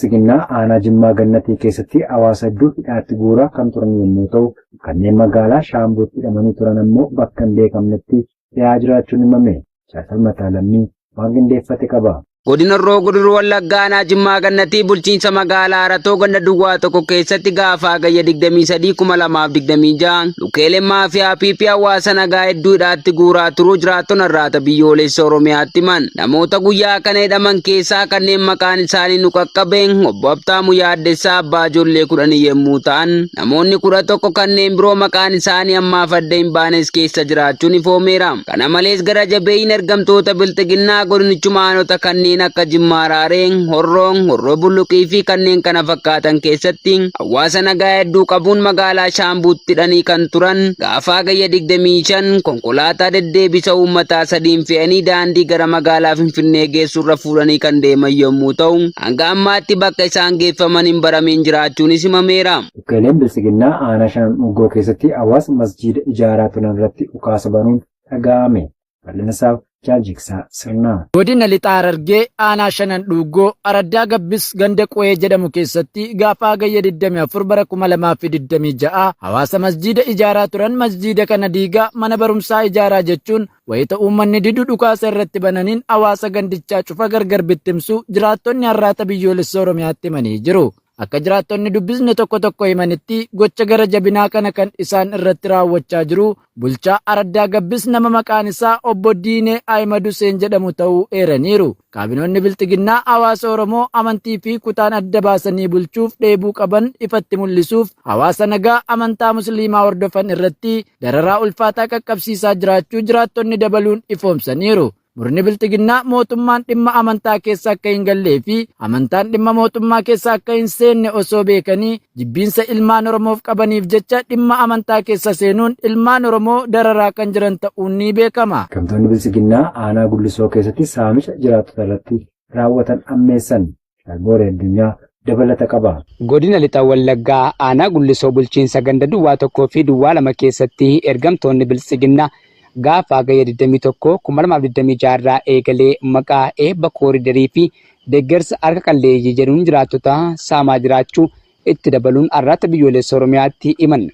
Biltsiginnaa aanaa Jimmaa Gannatii keessatti hawaasa hedduu hidhaatti guuraa kan turan yommuu ta'u, kanneen magaalaa Shaambuutti hidhamanii turan ammoo bakka hin beekamnetti fe'aa jiraachuun himame. Jaafar Mataa Lammii waan qindeeffate qaba. Godina Horroo Guduruu Wallaggaa Aanaa Jimmaa Gannatii bulchiinsa magaalaa Haratoo ganda duwwaa tokko keessatti gaafa Hagayya 23, 2026 lukkeeleen maafiyaa PP hawaasa nagaa hedduu hidhaatti guuraa turuu jiraattonni Arraata Biyyoolessa Oromiyaatti himan. Namoota guyyaa kana hidhaman keessaa kanneen maqaan isaanii nu qaqqabe Obbo Habtaamuu Yaaddessaa abbaa ijoollee 10 yommuu ta'an, namoonni 11 kanneen biroo maqaan isaanii ammaaf adda hin baanes keessa jiraachuun ifoomeera. Kana malees gara jabeeyyiin ergamtoota Bilxiginnaa godinichuma aanota kanneen akka Jimmaa Raaree, Horroo, Horroo Bulluqii fi kanneen kana fakkaatan keessatti hawaasa nagaa hedduu qabuun magaalaa Shaambuutti hidhanii kan turan gaafa Hagayya 25 konkolaataa deddeebisa uummataa sadiin fe'anii daandii gara magaalaa Finfinnee geessurra fuudhanii kan deeman yommuu ta'u, hanga ammaatti bakka isaan geeffaman hin baramiin jiraachuunis himameera. Lukkeeleen Biltsiginnaa aanaa Shanan Dhuuggoo keessatti hawaasa masjiida ijaaraa turan irratti dhukaasa banuun dhaga'ame. Bal'inasaaf Jaal Jigsaa Sirnaa. Godina Lixa Harargee Aanaa Shanan Dhuuggoo Araddaa Gabbis ganda Qu'ee jedhamu keessatti gaafa Hagayya 24 bara 2026 hawaasa masjiida ijaaraa turan masjiida kana diigaa mana barumsaa ijaaraa jechuun wayita uummanni didu dhukaasa irratti bananiin hawaasa gandichaa cufa gargar bittimsuu jiraattonni Arraata Biyyoolessa Oromiyaatti himanii jiru. Akka jiraattonni dubbisne tokko tokko himanitti gocha gara jabinaa kana kan isaan irratti raawwachaa jiru bulchaa Araddaa Gabbis nama maqaan isaa Obbo Diinee Ahimad Huseen jedhamu ta'uu eeraniiru. Kaabinoonni Bilxiginnaa hawaasa Oromoo amantii fi kutaan adda baasanii bulchuuf dheebuu qaban ifatti mul'isuuf hawaasa nagaa amantaa Musliimaa hordofan irratti dararaa ulfaataa qaqqabsiisaa jiraachuu jiraattonni dabaluun ifoomsaniiru. Murni Bilxiginnaa mootummaan dhimma amantaa keessa akka hin gallee fi amantaan dhimma mootummaa keessa akka hin seenne osoo beekanii jibbiinsa ilmaan Oromoof qabaniif jecha dhimma amantaa keessa seenuun ilmaan Oromoo dararaa kan jiran ta'uun ni beekama. Ergamtoonni Biltsiginnaa aanaa Gullisoo keessatti saamicha jiraattota irratti raawwatan ammeessan. Jaal Booree Addunyaa dabalata qaba. Godina Lixa Wallaggaa Aanaa Gullisoo bulchiinsa ganda duwwaa 1 fi duwwaa 2 keessatti ergamtoonni Biltsiginnaa gaafa Hagayya 21, 2026 irraa eegalee maqaa eebba kooridarii fi deggersa harka qalleeyyii jedhuun jiraattota saamaa jiraachuu itti dabaluun Arraata Biyyoolessa Oromiyaatti himan.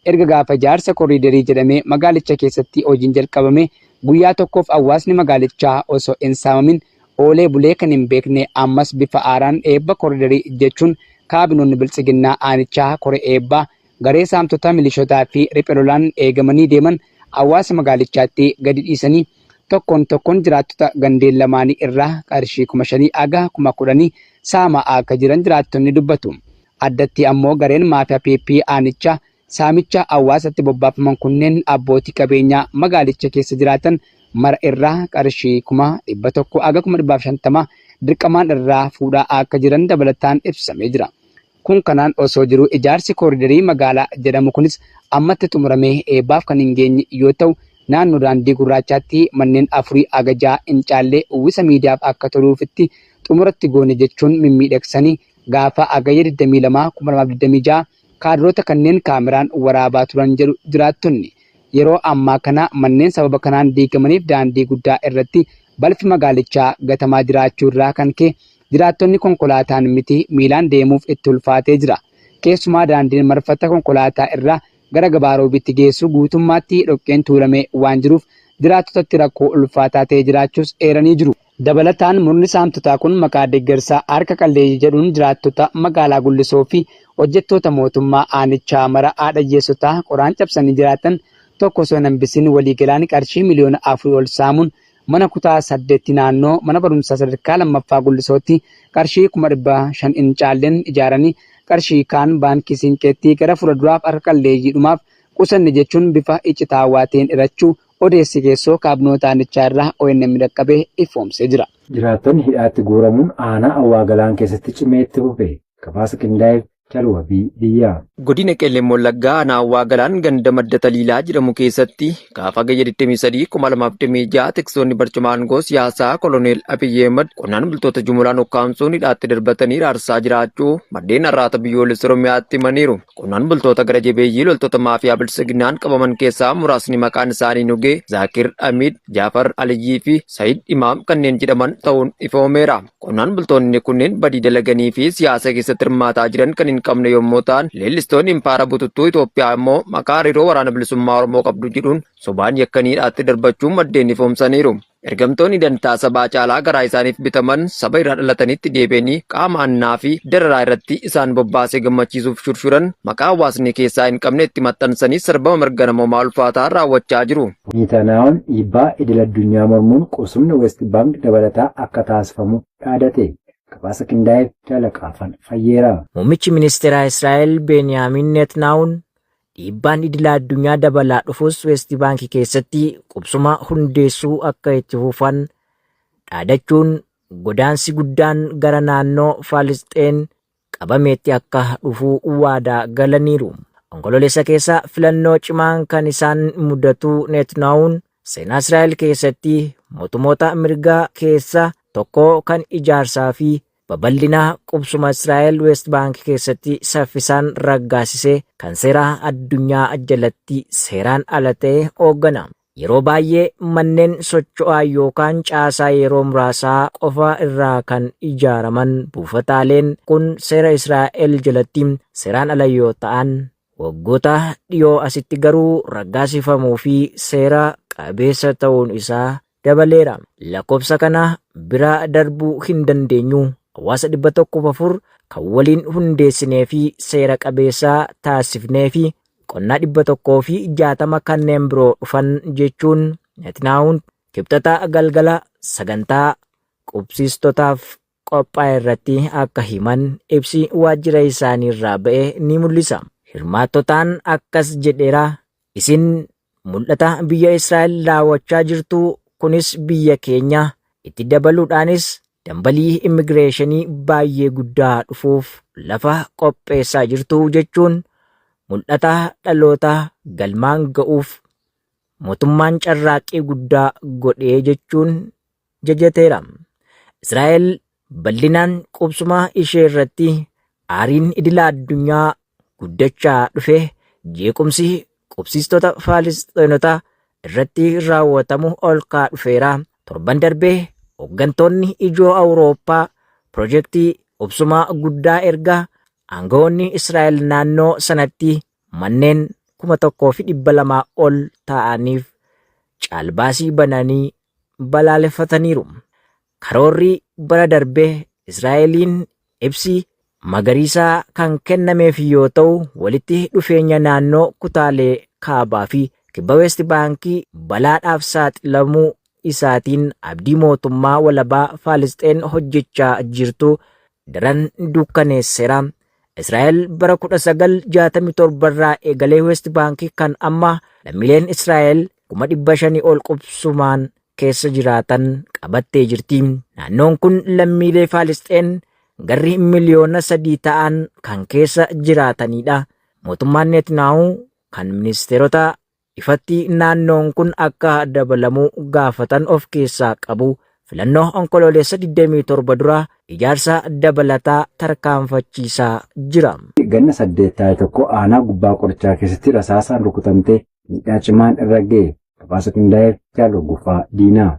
Erga gaafa ijaarsa koriidarii jedhamee magaalicha keessatti hojiin jalqabamee guyyaa tokkoof hawaasni magaalichaa osoo hin saamamin oolee bulee kan hin beekne ammas bifa haaraan eebba koriidarii jechuun kaabinoonni Biltsiginnaa aanichaa koree eebbaa garee saamtota milishotaa fi riphe lolaan eegamanii deeman hawaasa magaalichaatti gadi dhiisanii tokkoon tokkoon jiraattota gandeen lamaanii irraa qarshii 5,000 haga 10,000 saamaa akka jiran jiraattonni dubbatu. Addatti ammoo gareen maafiyaa PP aanichaa saamicha hawaasatti bobbaafaman kunneen abbootii qabeenyaa magaalicha keessa jiraatan mara irraa qarshii 100,000 haga 150,000 dirqamaan irraa fuudhaa akka jiran dabalataan ibsamee jira. Kun kanaan osoo jiruu ijaarsi kooridarii magaalaa jedhamu kunis ammatti xumuramee eebbaaf kan hin geenye yoo ta'u, naannoo daandii gurraachaatti manneen afurii haga ja'a hin caalle uwwisa miidiyaaf akka toluufitti xumuratti goone jechuun mimmiidhagsanii gaafa Hagayya 22, 2026 kaadiroota kanneen kaameraan waraabaa turan jedhu jiraattonni. Yeroo ammaa kana manneen sababa kanaan diigamaniif daandii guddaa irratti balfi magaalichaa gatamaa jiraachuu irraa kan ka'e jiraattonni konkolaataan miti miilaan deemuuf itti ulfaatee jira. Keessumaa daandiin marfata konkolaataa irraa gara Gabaa Roobiitti geessu guutummaatti dhoqqeen tuulamee waan jiruuf jiraattotatti rakkoo ulfaataa ta'ee jiraachuus eeranii jiru. Dabalataan murni saamtotaa kun maqaa deggersa harka qalleeyyii jedhuun jiraattota magaalaa Gullisoo fi hojjettoota mootummaa aanichaa mara haadha hiyyeessotaa qoraan cabsanii jiraatan tokko osoo hin hambisin waliigalaan qarshii miliyoona afurii ol saamuun mana kutaa saddeetti naannoo mana barumsaa sadarkaa lammaffaa Gullisootti qarshii 500,000 hin caalleen ijaaranii qarshii kaan baankii Siinqeetti gara fuuladuraaf harka qalleeyyiidhumaaf qusanne jechuun bifa iccitaawaa ta'een hirachuu odeessi keessoo kaabinoota aanichaa irraa ONM dhaqqabe ifoomsee jira. Jiraattonni hidhaatti guuramuun aanaa Awwaa Galaan keessatti cimee itti fufe. Gabaasa qindaa'eef Jaal Wabii Biyyaa. Godina Qellem Wallaggaa aanaa Hawwaa Galaan ganda Madda Taliilaa jedhamu keessatti gaafa Hagayya 23, 2026 tiksoonni barcuma aangoo siyaasaa Koloneel Abiy Ahimad qonnaan bultoota jumulaan ukkaamsuun hidhaatti darbatanii raarsaa jiraachuu maddeen Arraata Biyyoolessa Oromiyaatti himaniiru. Qonnaan bultoota gara jabeeyyii loltoota maafiyaa Biltsiginnaan qabaman keessaa muraasni maqaan isaanii Nugee, Zaakir Hamiid, Jaafar Aliyyii fi Sayid Imaam kanneen jedhaman ta'uun ifoomeera. Qonnaan bultoonni kunneen badii dalaganii fi siyaasa keessatti hirmaataa jiran kan hin qabne yommuu ta'an, leellistoonni impaara bututtuu Itoophiyaa immoo maqaa hariiroo Waraana Bilisummaa Oromoo qabdu jedhuun sobaan yakkanii hidhaatti darbachuu maddeen ifoomsaniiru. Ergamtoonni dantaa sabaa caalaa garaa isaaniif bitaman saba irraa dhalatanitti deebi'anii qaama hannaa fi dararaa irratti isaan bobbaasee gammachiisuuf shurshuran maqaa hawaasni keessaa hin qabne itti maxxansanii sarbama mirga namoomaa ulfaataa raawwachaa jiru. Neetanaa'oon dhiibbaa idil-addunyaa mormuun qubsumni West Bank dabalataa akka taasifamu dhaadate. Gabaasa qindaa'eef Jaalaqaafan Fayyeeraa. Muummichi Ministeeraa Israa'el Beeniyaamin Neetnaa'uun dhiibbaan idila addunyaa dabalaa dhufus West Bank keessatti qubsuma hundeessuu akka itti fufan dhaadachuun godaansi guddaan gara naannoo Faalisxeen qabameetti akka dhufu waadaa galaniiru. Onkololeessa keessa filannoo cimaan kan isaan mudatu Neetnaa'uun seenaa Israa'el keessatti mootummoota mirgaa keessa tokko kan ijaarsaa fi babal'ina qubsuma Israa'el West Bank keessatti saffisaan raggaasise kan seera addunyaa jalatti seeraan ala ta'e hooggana. Yeroo baay'ee manneen socho'aa yookaan caasaa yeroo muraasaa qofa irraa kan ijaaraman buufataaleen kun seera Israa'el jalatti seeraan ala yoo ta'an, waggoota dhiyoo asitti garuu raggaasifamuu fi seera qabeessa ta'uun isaa dabaleera. Lakkoofsa kana bira darbuu hin dandeenyu. Hawaasa 104 kan waliin hundeessinee fi seera qabeessa taasifnee fi qonnaa 160 kanneen biroo dhufan jechuun Netnaa'uun Kibxata galgala sagantaa qubsiistotaaf qophaa'e irratti akka himan ibsi waajjira isaanii irraa ba'e ni mul'isa. Hirmaattotaan akkas jedheera, Isin mul'ata biyya Israa'el raawwachaa jirtu, kunis biyya keenya. Itti dabaluudhaanis dambalii immigireeshinii baay'ee guddaa dhufuuf lafa qopheessaa jirtu jechuun mul'ata dhaloota galmaan ga'uuf mootummaan carraaqqii guddaa godhee jechuun jajateera. Israa'el bal'inaan qubsuma ishee irratti aariin idila addunyaa guddachaa dhufe jeequmsi qubsiistota Faalisxeenotaa irratti raawwatamu ol ka'aa dhufeera. Torban darbee hooggantoonni ijoo Awurooppaa pirojektii qubsuma guddaa erga aangawoonni Israa'el naannoo sanatti manneen 1,200 ol ta'aniif caalbaasii bananii balaaleffataniiru. Karoorri bara darbe Israa'eliin ibsi magariisaa kan kennameef yoo ta'u, walitti dhufeenya naannoo kutaalee kaabaa fi kibba West Baankii balaadhaaf saaxilamuu isaatiin abdii mootummaa walabaa Faalisxeen hojjechaa jirtu daran dukkaneesseera. Israa'el bara 1967 irraa eegalee West Baankii kan amma lammiileen Israa'el 500,000 ol qubsumaan keessa jiraatan qabattee jirti. Naannoon kun lammiilee Faalisxeen garri 3 miliyoona ta'an kan keessa jiraatanidha. Mootummaan Netanyahu kan ministeerota ifatti naannoon kun akka dabalamu gaafatan of keessaa qabu filannoo Onkoloolessa 27 dura ijaarsa dabalataa tarkaanfachiisaa jira. Ganna 8 taate tokko aanaa Gubbaa Qorichaa keessatti rasaasaan rukutamtee miidhaa cimaan irra ga'e. Gabaasa qindaa'eef Jaal Ogguffaa Diinaa.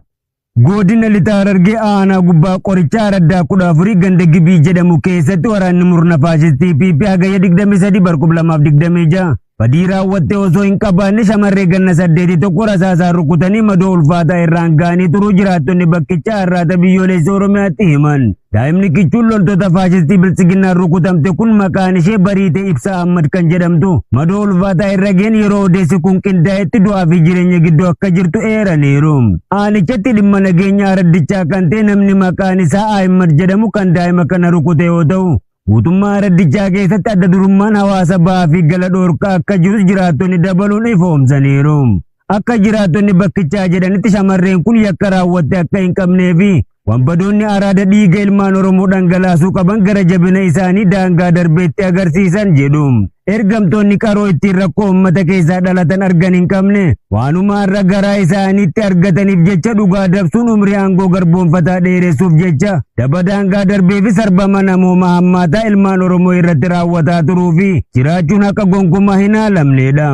Godina Lixa Harargee aanaa Gubbaa Qorichaa Araddaa 14 ganda Gibii jedhamu keessatti waraanni murna faashistii PP Hagayya 23 bar 2026 badii raawwatte osoo hin qabaanne shamarree ganna saddeetii tokko rasaasaan rukutanii madoo ulfaataa irraan ga'anii turuu jiraattonni bakkichaa Arraata Biyyoolessa Oromiyaatti himan. Daa'imni kichuun loltoota faashistii Biltsiginnaan rukutamte kun maqaan ishee Bariitee Ibsaa Ahmad kan jedhamtu madoo ulfaataa irra ga'een yeroo odeessi kun qindaa'etti du'aa fi jireenya gidduu akka jirtu eeraniiru. Aanichatti dhimma nageenya araddichaa kan ta'e namni maqaan isaa Ahmad jedhamu kan daa'ima kana rukute yoo ta'u, guutummaa araddichaa keessatti adda durummaan hawaasa ba'aa fi gala dhoorkaa akka jirus jiraattonni dabaluun ifoomsaniiru. Akka jiraattonni bakkichaa jedhanitti shamarreen kun yakka raawwatte akka hin qabnee fi Wanbadoonni araada dhiiga ilmaan Oromoo dhangalaasuu qaban gara jabina isaanii daangaa darbeetti agarsiisan jedhu. Ergamtoonni qaroo ittiin rakkoo uummata keessaa dhalatan argan hin qabne waanuma har'a garaa isaaniitti argataniif jecha dhugaa dabsuun umrii aangoo garboonfataa dheeressuuf jecha daba daangaa darbee fi sarbama namoomaa hammaataa ilmaan Oromoo irratti raawwataa turuu fi jiraachuun haqa gonkumaa hin haalamnedha.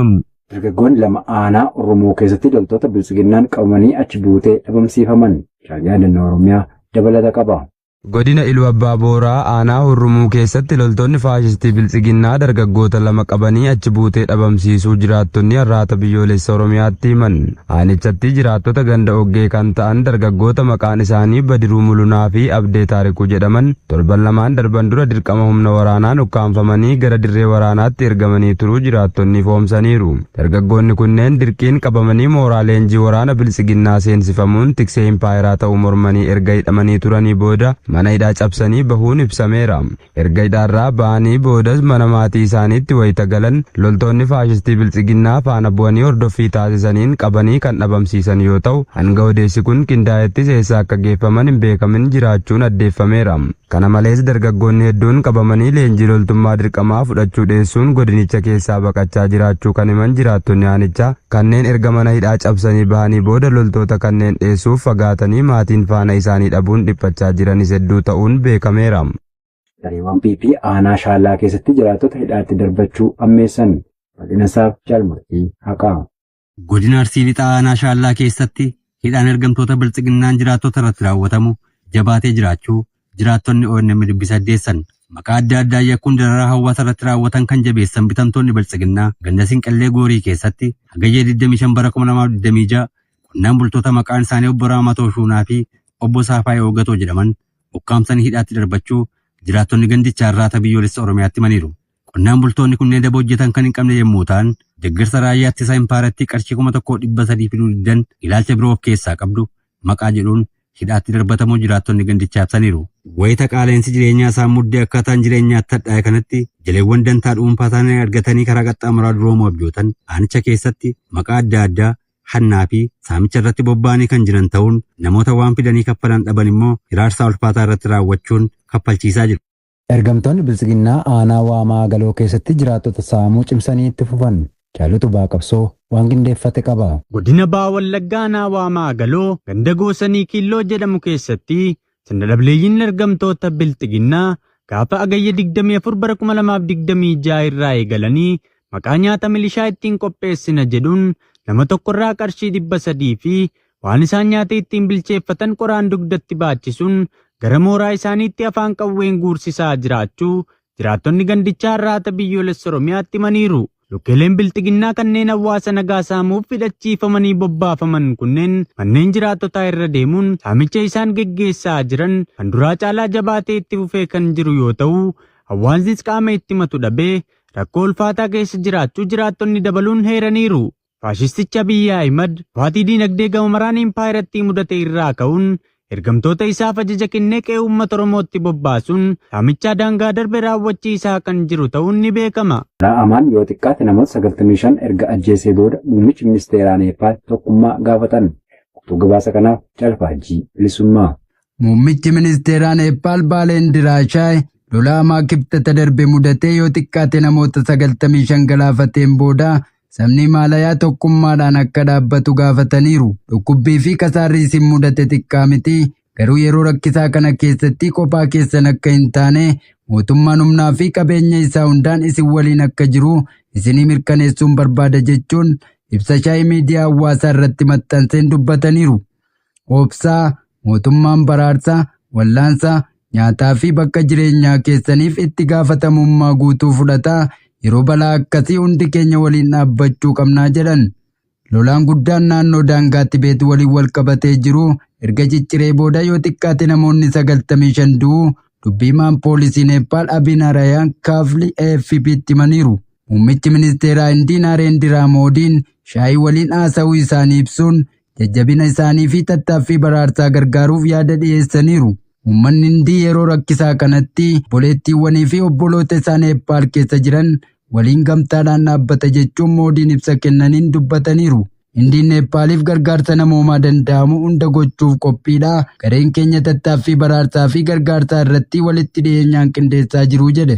Dargaggoonni 2 aanaa Hurrumuu keessatti loltoota Biltsiginnaan qabamanii achi buutee dhabamsiifaman. Jaal Yaadannoo Oromiyaa dabalata qaba. Godina Iluu Abbaa Booraa aanaa Hurrumuu keessatti loltoonni faashistii Biltsiginnaa dargaggoota 2 qabanii achi buutee dhabamsiisuu jiraattonni Arraata Biyyoolessa Oromiyaatti himan. Aanichatti jiraattota ganda Oggee kan ta'an dargaggoota maqaan isaanii Badiruu Mulunaa fi Abdee Taarikuu jedhaman torban lamaan darban dura dirqama humna waraanaan ukkaamfamanii gara dirree waraanaatti ergamanii turuu jiraattonni ifoomsaniiru. Dargaggoonni kunneen dirqiin qabamanii mooraa leenjii waraana Biltsiginnaa seensifamuun tiksee impaayeraa ta'uu mormanii erga hidhamanii turanii booda mana hidhaa cabsanii bahuun ibsameera. Erga hidhaarraa ba'anii boodas mana maatii isaaniitti wayita galan loltoonni faashistii Biltsiginnaa faana bu'anii hordoffii taasisaniin qabanii kan dhabamsiisan yoo ta'u, hanga odeessi kun qindaa'ettis eessa akka geeffaman hin beekamin jiraachuun addeeffameera. Kana malees dargaggoonni hedduun qabamanii leenjii loltummaa dirqamaa fudhachuu dheessuun godinicha keessaa baqachaa jiraachuu kan himan jiraattonni aanichaa, kanneen erga mana hidhaa cabsanii bahanii booda loltoota kanneen dheessuuf fagaatanii maatiin faana isaanii dhabuun dhiphachaa jiranis hedduu ta'uun beekameera. Gareewwan PP aanaa Shaallaa keessatti jiraattota hidhaatti darbachuu hammeessan. Bal'ina isaaf Jaal Murtii Haqaa. Godina Arsii Lixaa Aanaa Shaallaa keessatti hidhaan ergamtoota Biltsiginnaan jiraattota irratti raawwatamu jabaatee jiraachuu jiraattonni ONM dubbise addeessan. Maqaa adda addaan yakkuun dararaa hawaasa irratti raawwatan kan jabeessan bitamtoonni Biltsiginnaa ganda Sinqallee Goorii keessatti Hagayya 25 bara 2026 qonnaan bultoota maqaan isaanii Obbo Raamatoo Shuunaa fi Obbo Saafaayee Oogatoo jedhaman ukkaamsanii hidhaatti darbachuu jiraattonni gandichaa Arraata Biyyoolessa Oromiyaatti himaniiru. Qonnaan bultoonni kunneen daba hojjetan kan hin qabne yommuu ta'an, deggersa raayyaa ittisa impaayerattii qarshii 1300 fiduu diddan ilaalcha biroo of keessaa qabdu maqaa jedhuun hidhaatti darbatamuu jiraattonni gandichaa ibsaniiru. Wayita qaala'insi jireenyaa isaan muddee akkaataan jireenyaa itti hadhaa'e kanatti jaleewwan dantaa dhuunfaa isaanii argatanii karaa qaxxaamuraa duroomuu abjootan aanicha keessatti maqaa adda addaa hannaa fi saamicha irratti bobba'anii kan jiran ta'uun namoota waan fidanii kaffalan dhaban immoo hiraarsaa ulfaataa irratti raawwachuun kaffalchiisaa jiru. Ergamtoonni Biltsiginnaa aanaa Waamaa Galoo keessatti jiraattota saamuu cimsanii itti fufan. Jaal Utubaa Qabsoo waan qindeeffate qaba. Godina Baha Wallaggaa Aanaa Waamaa Galoo ganda Goosanii Kiilloo jedhamu keessatti sirna dhableeyyiin ergamtoota Bilxiginnaa gaafa Hagayya 24 bara 2026 irraa eegalanii maqaa nyaata milishaa ittiin qopheessina jedhuun nama tokko irraa qarshii 300 fi waan isaan nyaata ittiin bilcheeffatan qoraan dugdatti baachisuun gara mooraa isaaniitti afaan qawween guursisaa jiraachuu jiraattonni gandichaa Arraata Biyyoolessa Oromiyaatti himaniiru. Lukkeeleen Bilxiginnaa kanneen hawaasa nagaa saamuuf hidhachiifamanii bobbaafaman kunneen manneen jiraattotaa irra deemuun saamicha isaan geggeessaa jiran kan duraa caalaa jabaatee itti fufee kan jiru yoo ta'u, hawaasnis qaama itti himatu dhabee rakkoo ulfaataa keessa jiraachuu jiraattonni dabaluun heeraniiru. Faashistichi Abiy Ahimad kufaatii diinagdee gama maraan impaayerattii mudate irraa ka'uun ergamtoota isaaf ajaja kennee qe'ee uummata Oromootti bobbaasuun saamichaa daangaa darbe raawwachiisaa kan jiru ta'uun ni beekama. Lolaa hamaan yoo xiqqaate namoota 95 erga ajjeesee booda muummichi ministeeraa Neeppaal tokkummaa gaafatan. Guutuu gabaasa kanaaf Jaal Faajjii Bilisummaa. Muummichi ministeeraa Neeppaal Baaleendiraa Shaay lolaa hamaa Kibxata darbe mudatee yoo xiqqaate namoota 95 galaafateen booda sabni Himaalayaa tokkummaadhaan akka dhaabbatu gaafataniiru. Dhukkubbii fi kasaarri isin mudate xiqqaa miti, garuu yeroo rakkisaa kana keessatti qophaa keessan akka hin taane mootummaan humnaa fi qabeenya isaa hundaan isin waliin akka jiru isinii mirkaneessuun barbaada jechuun ibsa Shaay miidiyaa hawaasaa irratti maxxanseen dubbataniiru. Obsaa, mootummaan baraarsa, wallaansa, nyaataa fi bakka jireenyaa keessaniif itti gaafatamummaa guutuu fudhata. Yeroo balaa akkasii hundi keenya waliin dhaabbachuu qabnaa jedhan. Lolaan guddaan naannoo daangaa Tibeet waliin walqabatee jiru erga cicciree booda yoo xiqqaate namoonni 95 du'uu dubbi himaan poolisii Neeppaal Abii Naarayaan Kaafli AFP'tti himaniiru. Muummichi ministeeraa Hindii Naareendiraa Moodiin shaayii waliin haasa'uu isaanii ibsuun jajjabina isaanii fi tattaaffii baraarsaa gargaaruuf yaada dhiyeessaniiru. Uummanni Hindii yeroo rakkisaa kanatti obboleettiiwwanii fi obboloota isaa Neeppaal keessa jiran waliin gamtaadhaan dhaabbata jechuun Moodiin ibsa kennaniin dubbataniiru. Hindiin Neeppaaliif gargaarsa namoomaa danda'amu hunda gochuuf qophiidha. Gareen keenya tattaaffii baraarsaa fi gargaarsaa irratti walitti dhiyeenyaan qindeessaa jiru jedhe.